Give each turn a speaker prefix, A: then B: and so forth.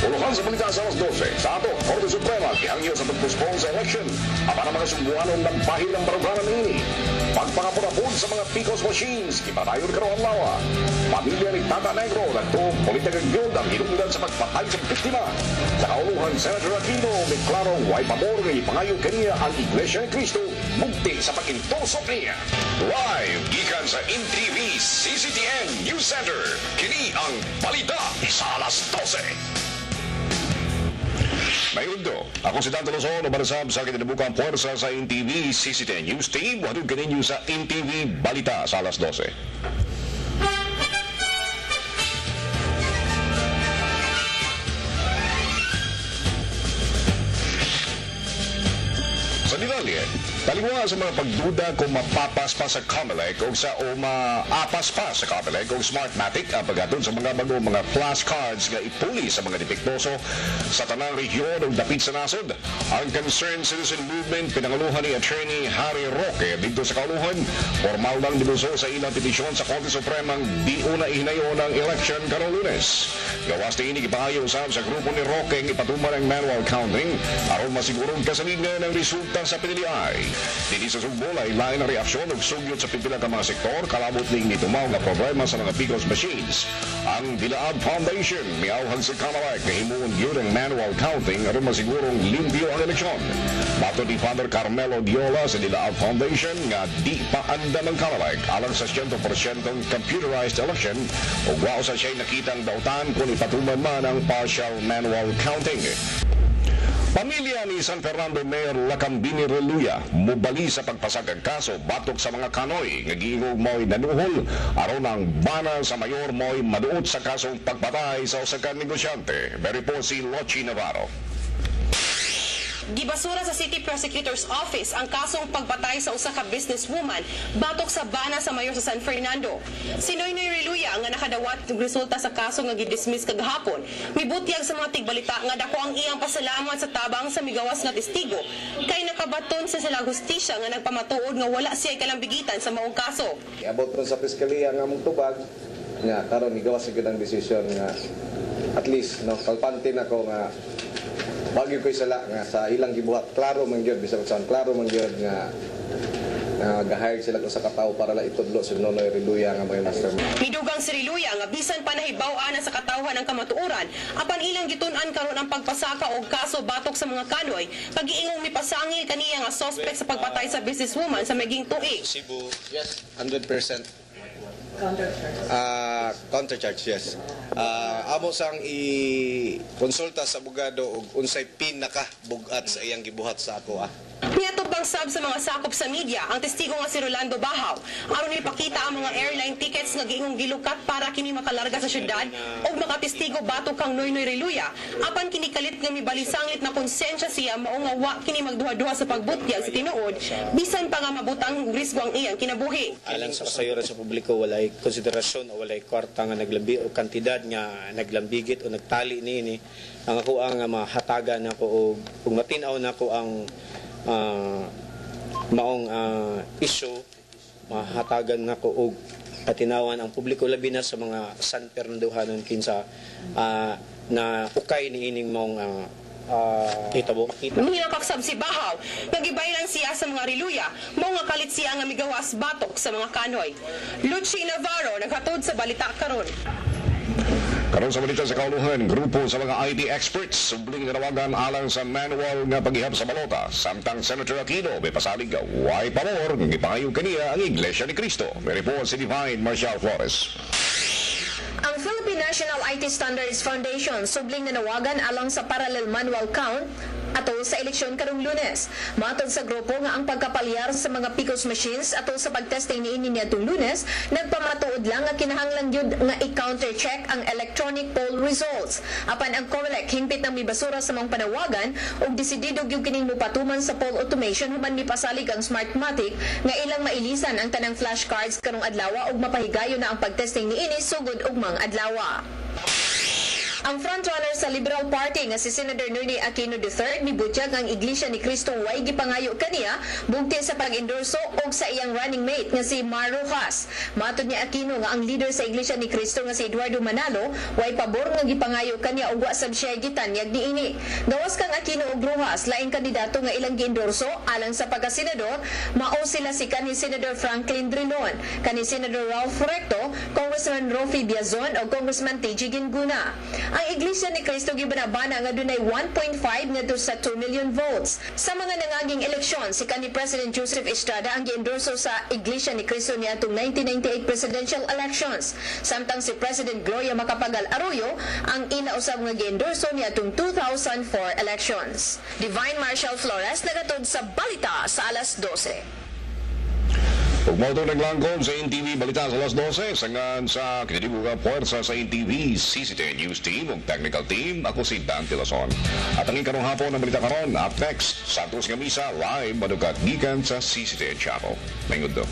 A: Uluhan sa balita sa alas 12. Sa ato, Korte Suprema, gihangyo sa pagpospon sa election. Apan ang mga Sugbuanon ng pahil ang baruganan niini. Pagpangapurapod sa mga PCOS machines, gipadayon karong adlaw. Pamilya ni Tata Negro, nagtuong politika gyud ang hinungdan sa pagpatay sa biktima. Sa kauluhan, Senator Aquino, may klarong way pabor nga ipangayo kaniya ang Iglesia ni Cristo mugti sa pag-endorso niya. Live, gikan sa MTV CCTN News Center. Kini ang balita sa alas 12. Mayundo, ako si Dante Luzon, umarasab sa kinabukang puwersa sa NTV CCTN News Team. Hatod kaninyo sa NTV Balita sa alas 12. Sa Dinali, taliwa sa mga pagduda kung mapapas pa sa COMELEC o sa o maapas pa sa COMELEC o Smartmatic ang paghatod sa mga bagong mga flashcards nga ipuli sa mga depektoso sa tanang rehiyon o dapit sa nasod. Ang Concerned Citizen Movement pinanguluhan ni Attorney Harry Roque dito sa kauluhan, formal lang dibuso sa ilang petisyon sa Korte Suprema di una ihinayon ang election karong Lunes. Gawas ni ini gipangayo usab sa grupo ni Roque ang ipatuman ang manual counting aron masigurong kasalingan ng resulta sa piniliay. Dinhi sa Sugbo, lain ang reaksyon ug sugyot sa pipila ka mga sektor kalabot ning nitumaw nga problema sa mga PCOS machines. Ang Dilaab Foundation miawhag sa COMELEC nga himuon gyud ang manual counting aron masigurong limpyo ang eleksyon. Matod ni Father Carmelo Diola sa Dilaab Foundation nga di pa andam ang COMELEC alang sa 100% computerized election ug wa sa siya'y nakitang dautan kung ipatuman man ang partial manual counting. Pamilya ni San Fernando Mayor Lakambini Reluya mubali sa pagpasag ang kaso batok sa mga kanoy nga giingog mo'y nanuhol aron ang bana sa mayor mo'y maduot sa kasong pagpatay sa usa ka negosyante. Very po si Lochi Navarro.
B: Gibasura sa City Prosecutor's Office ang kasong pagpatay sa usa ka businesswoman batok sa bana sa mayor sa San Fernando. Si Noynoy Reluya nga nakadawat og resulta sa kaso nga gidismiss kagahapon, mibutyag sa mga tigbalita nga dako ang iyang pasalamat sa tabang sa migawas nga testigo kay nakabaton sa sila hustisya nga nagpamatuod nga wala siya kalambigitan sa maong kaso.
C: Iabot ko sa piskaliya nga among tubag nga karon gigawas gyud ang desisyon nga at least no kalpante nako nga bagyo ko'y sala nga sa ilang gibuhat klaro man gyud bisag saan klaro man gyud nga ga-hire sila usa ka tawo para la itudlo si Nonoy Reluya nga may mastermind.
B: Midugang si Reluya nga bisan pa nahibaw-an na sa katawhan ang kamatuoran, apan ilang gitun-an karon ang pagpasaka og kaso batok sa mga kanoy, pag-iingong mipasangil kaniya nga suspect sa pagpatay sa businesswoman sa maging tuig.
C: Cebu, yes, 100%. Counter charge, yes. Amo sang i-konsulta sa abogado og unsay pinaka bugat sa iyang gibuhat sa ako ah.
B: Niatubang sab sa mga sakop sa media ang testigo nga si Rolando Bahaw aron ipakita ang mga airline tickets nga giingong gilukat para kini makalarga sa syudad og makatestigo batok kang Noynoy Reluya, apan kini kalit nga mibalisangit na konsensya siya mao nga wa kini magduha-duha sa pagbutyag sa tinuod bisan pa nga mabutang og risgo ang iyang kinabuhi.
D: Alang sa kasayuran sa publiko, walay konsiderasyon o walay kwarta nga naglambi o kantidad nga naglambigit o nagtali niini. Ang ako ang mahatagan nako og ug matin-aw nako ang maong issue, mahatagan nako og katinawan ang publiko labi na sa mga San Fernandohanon kinsa na ukay niining maong hitabo makita.
B: Nanghinakaksab si Bahaw, nagibaylan siya sa mga Reluya, mao nga kalit siya nga migawas batok sa mga kanoy. Lucy Navarro, naghatod sa balita karon.
A: Karon sa balita sa kauluhan, grupo sa mga IT experts subling nanawagan alang sa manual nga paghihap sa balota. Samtang Senator Aquino may pasalig nga way pabor nga gipangayo kaniya ang Iglesia ni Cristo. May report si Divine Marcial Flores.
E: Ang Philippine National IT Standards Foundation subling nanawagan alang sa parallel manual count atol sa eleksyon karong Lunes. Matod sa grupo nga ang pagkapalyar sa mga PCOS machines atol sa pagtesting niini niadtong Lunes, nagpamatuod lang nga kinahanglan gyud nga i-counter check ang electronic poll results. Apan ang COMELEC hingpit nang mibasura sa mga panawagan ug desidido gyud kining mopatuman sa poll automation human mipasalig ang Smartmatic nga ilang mailisan ang tanang flashcards karong adlaw ug mapahigayon na ang pagtesting niini sugod ugmang adlaw. Ang Ang frontrunner sa Liberal Party nga si Senator Noynoy Aquino III mibutyag ang Iglesia ni Cristo way gipangayo kaniya bugti sa pag-endorso og sa iyang running mate nga si Mar Roxas. Matod ni Aquino nga ang leader sa Iglesia ni Cristo nga si Eduardo Manalo way pabor nga gipangayo kaniya ug wa sab siya gitanyag niini. Gawas kang Aquino ug Roxas, laing kandidato nga ilang giendorso alang sa pagkasenador mao sila si kanhi Senator Franklin Drilon, kanhi Senator Ralph Recto, Congressman Ruffy Biazon o Congressman TG Ginguna. Ang Iglesia ni Cristo gibanabana nga dunay 1.5 ngadto sa 2 million votes. Sa mga nangaging eleksyon, si kanhi President Joseph Estrada ang giendorso sa Iglesia ni Cristo niadtong 1998 presidential elections. Samtang si President Gloria Macapagal Arroyo ang ila usab nga giendorso niadtong 2004 elections. Divine Marshall Flores, nagatod sa Balita sa Alas 12.
A: Ug mao to naglangkob sa NTV Balita sa Alas 12, sa ngan sa kinibuga puwersa sa NTV CCTV News Team ug technical team, ako si Dante Lason. At ang karong hapon ang balita karon, up next, Santos nga Misa live manugat gikan sa CCTV Channel. Maayong udto.